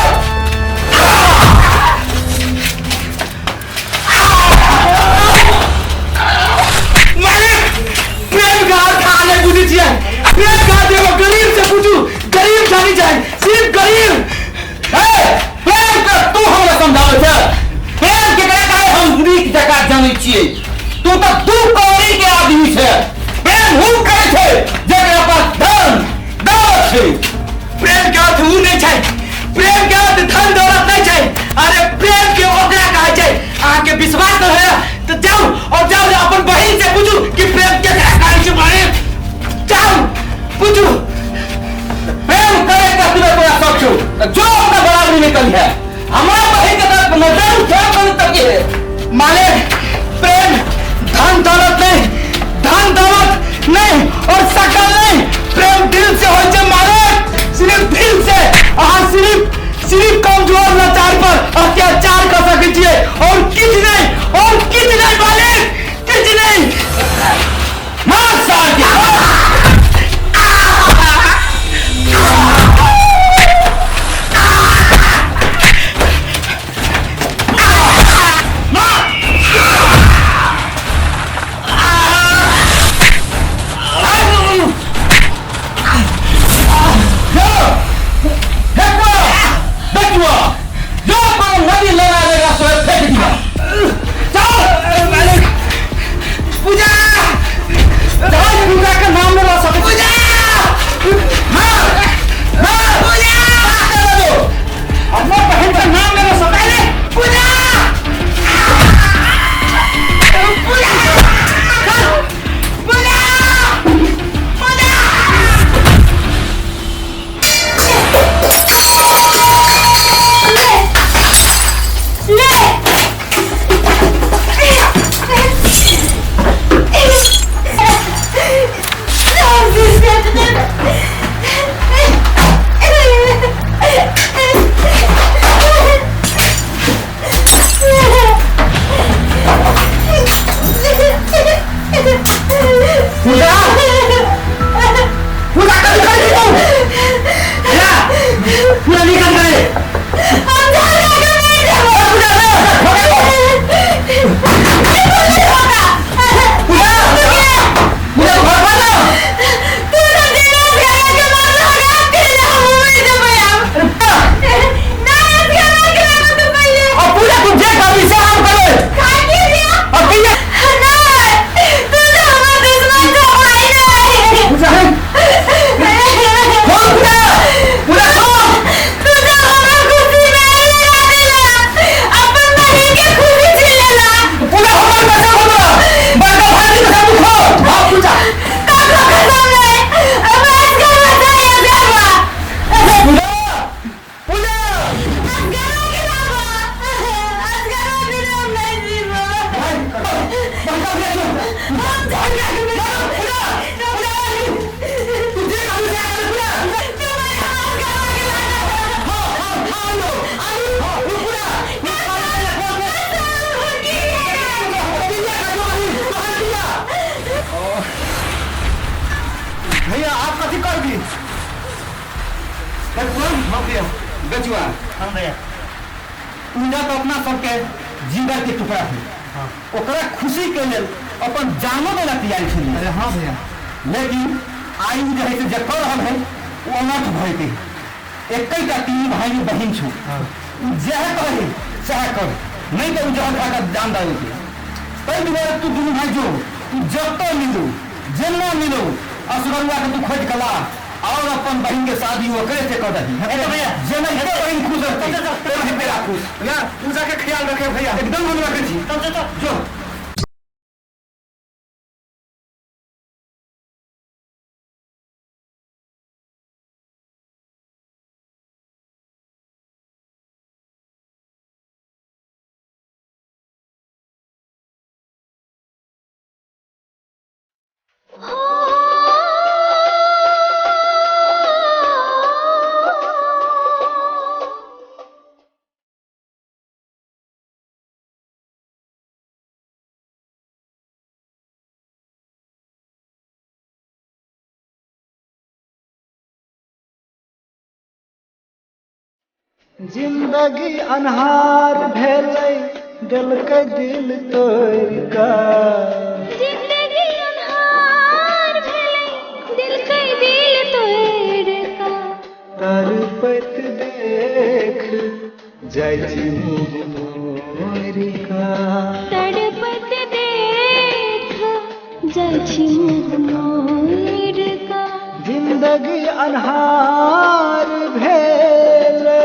मालिक, प्रेम का अर्थ अहाँ नहि बुझै छियै। प्रेम का अर्थ एगो गरीब से पूछू, गरीब जानी छै, सिर्फ गरीब। ए प्रेम के तू हमरा समझाबै छै? प्रेम के कहे हम नीक जकाँ जानै छियै। तू तऽ दू कौड़ी के आदमी छै। प्रेम हु करै छै जेकरा पास धन दौलत छै। प्रेम के अर्थ ऊ नहि छै, प्रेम के अर्थ धन दौलत नहि छै। अरे प्रेम के ओकरा कहै छै। अहाँके विश्वास नहि होय तऽ जाउ और जाउ ने अपन बहिन से पूछू कि प्रेम केकरा कहै छै मालिक, जाउ पूछू। प्रेम करे के सिवा तोरा शौक छौ तऽ जो अपना बराबरी में करी है, हमरा बहिन के तरफ नजर उठा कर तक है। मालिक, प्रेम धन दौलत नहीं, धन दौलत नहीं और शकल नहीं, प्रेम दिल से होइ छै मालिक, सिर्फ दिल से। अहाँ सिर्फ सिर्फ कमजोर लाचार पर अत्याचार कर सकै छियै और किछु नहीं, और किछु नहीं मालिक, किछु नहीं। मार साल के। जो पूजा तो अपना सबके जिगर के टुकड़ा है। ओकरा खुशी के लेल अपन जानो देला तैयार छलियै। अरे हाँ भैया, लेकिन आई जे है से जे कर रहल है वो अनर्थ भइते। एकैटा तीन भाई बहिन छौ, जह कहे चाहे कर, नहीं तो जहर खा के जान दे देते। ताहि दुआरे तू दुनू भाई जो तू जतऽ मिलू जेना मिलू असगरुआ के तू खोज के ला और अपन बहिन के शादी ओकरे से कर दही। भैया जेना बहिन खुश रहतै तेना तेरा खुश। भैया पूजा के ख्याल रखे भैया, एकदम हम रखे छी। चल चल जो। जिंदगी अन्हार भेलै देलकै दिल तोड़ि कऽ। जिंदगी अन्हार भेलै देलकै दिल तोड़ि कऽ। तड़पैत देख जाइ छी मुँह मोड़ि कऽ। तड़पैत देख जाइ छी मुँह मोड़ि कऽ। जिंदगी अन्हार भेलै।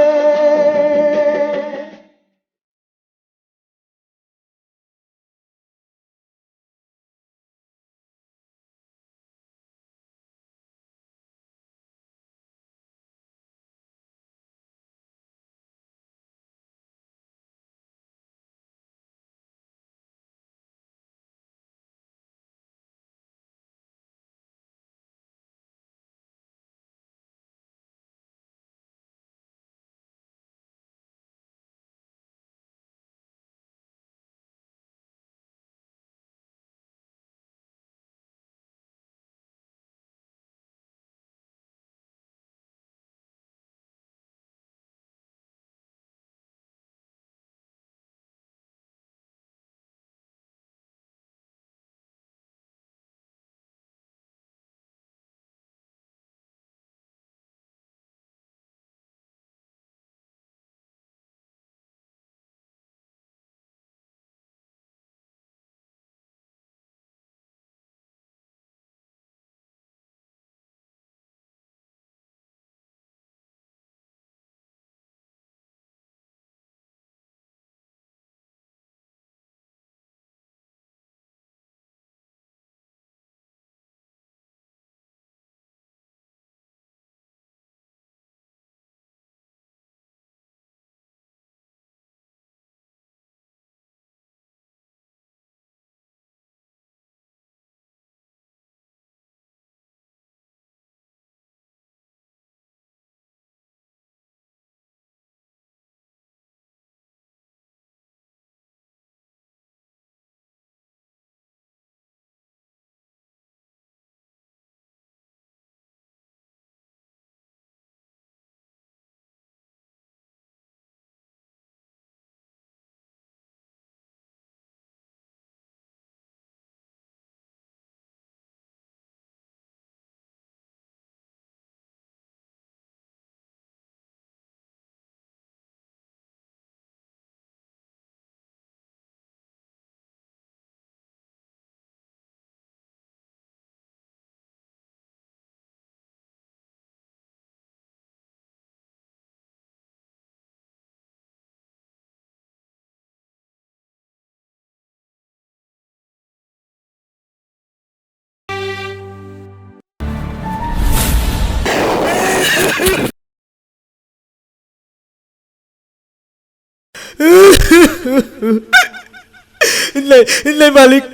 नहीं नहीं मालिक,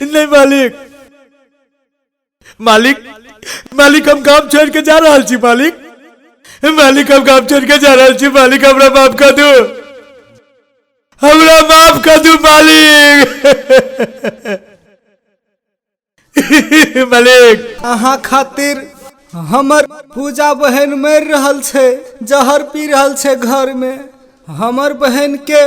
नहीं मालिक, मालिक मालिक हम काम छोड़ के जा रहा छी मालिक, मालिक हम काम छोड़ के जा रहा छी मालिक, हमरा माफ कर दू, हमरा माफ कर दू मालिक। मालिक अहाँ खातिर हमर पूजा बहन मर रहल छै, जहर पी रहल छै घर में। हमर बहन के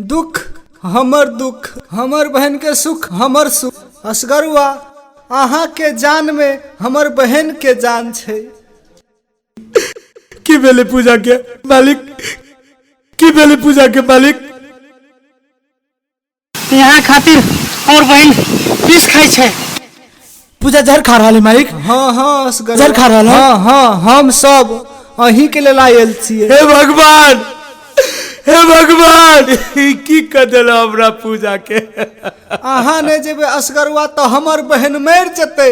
दुख हमर दुख, हमर बहन के सुख हमर सुख। असगरुआ अहाँ के जान में हमर बहन के जान छै। की भेलै पूजा के मालिक? की भेलै पूजा के मालिक? यहाँ खातिर हमर बहन विष खाइ छै। पूजा जहर खा रहल है मालिक। हाँ हाँ असगर जहर खा रहल है। हाँ हाँ, हम सब अहीं के लेल आयल छियै। हे भगवान, हे भगवान, ई की कर देल हमरा पूजा के? अहाँ नहि जेबै असगरुआ तऽ हमर बहन मरि जेतै।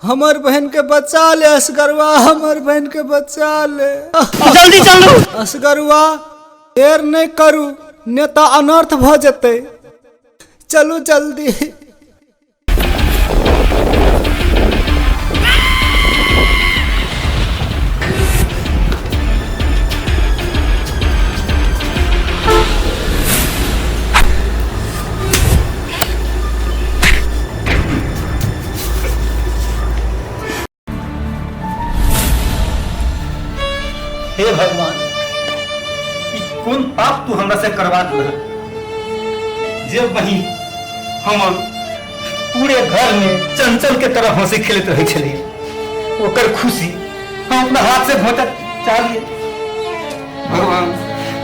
हमर बहन के बचा ले असगरुआ, हमर बहन के बचा ले। जल्दी चलू असगरुआ, देर नहि करू, नहि तऽ अनर्थ भऽ जेतै। चलू जल्दी। हे भगवान, ई कोन पाप तू हमरा से करवा दिलह जे बहिन हमर पूरे घर में चंचल के तरह हंसी खेलैत रहै छलियै, ओकर खुशी हम अपना हाथ से घोंटक चाहलियै। भगवान,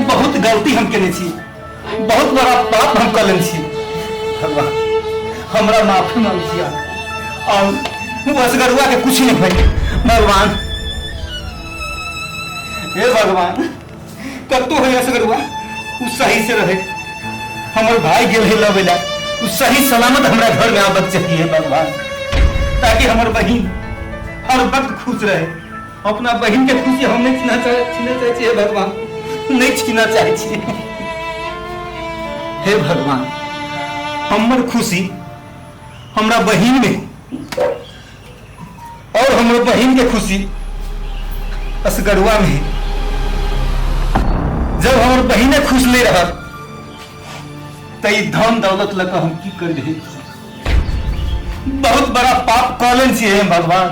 बहुत गलती हम केने छी, बहुत बड़ा पाप हम कऽ लेने छी। भगवान हमरा माफी मांग छी और वो असगरुआ के कुछ नहीं होई। भगवान, हे भगवान, कतौ है असगरुआ उ सही से रहे। हमर भाई गेल है लबेला, उ सही सलामत हमरा घर में आबक चाहिए भगवान, ताकि हमर बहिन हर वक्त खुश रहे। अपना बहिन के खुशी हम नहीं छीना चाहे छियै भगवान, नहीं छीना चाहे छियै। हे भगवान, हमर खुशी हमरा बहिन में और हमर बहिन के खुशी असगरुआ में। जब हमर बहिने खुश नहीं रहत त ई धन दौलत लऽ कऽ हम की करबै? बहुत बड़ा पाप कऽ लेने छियै हम भगवान,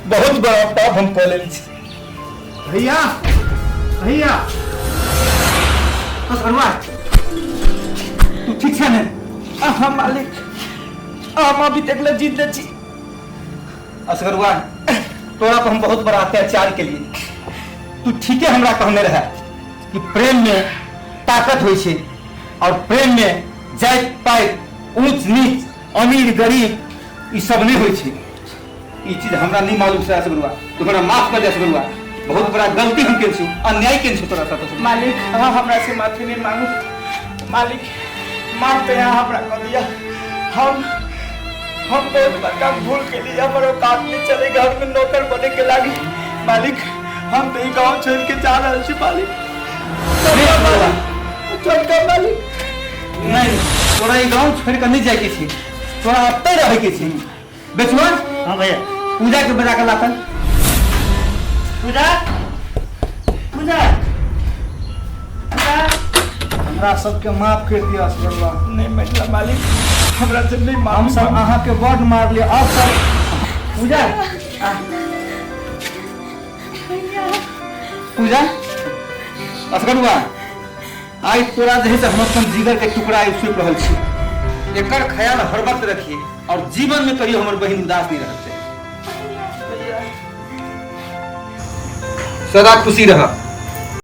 बहुत बड़ा पाप हम कऽ लेने छी। भैया, भैया, असगरुआ तू ठीक छै ने? अहाँ मालिक, हम अभी तक ले जिंदा छी। असगरुआ, तोरा पर हम बहुत बड़ा अत्याचार के लिए, तू ठीके हमरा कहने रहे कि प्रेम में ताकत होइ छै और प्रेम में जाति पाति ऊंच नीच अमीर गरीब ई सब नहीं होइ छै। ई चीज हमरा नहीं मालूम छै असगरुआ, तू हमरा माफ कर दे असगरुआ, बहुत बड़ा गलती हम केने छी, अन्याय केने छी तोरा साथ। मालिक, अहाँ हमरा से माफी नहीं मांगू मालिक, माफ तो यहाँ हमरा कर दिया। हम बहुत बड़का भूल के लिए हमर औकात नहीं चले घर में नौकर बने के लागी मालिक। हम तो ई गांव छोड़ के जा रहा छी मालिक। छोटका मालिक, नहीं, तोरा ई गांव छोड़ के नहीं जाए के छी, तोरा अतै रहे के छी। बेचुआ। हाँ भैया। पूजा के बजा के लातन। पूजा, पूजा, पूजा, हमरा सबके माफ कर दिया असगरुआ। नहीं मतलब मालिक, हमरा से नहीं माफ। हम सब अहाँ के बड मारलियै, अब सब पूजा, पूजा, असगरुआ, आइ तोरा जे है से हम अपन जिगर के टुकड़ा आइ सौंपि रहल छी। एकर ख्याल हर वक्त रखिए और जीवन में कहियो हमर बहिन उदास नहीं रहत। सदा खुशी रह।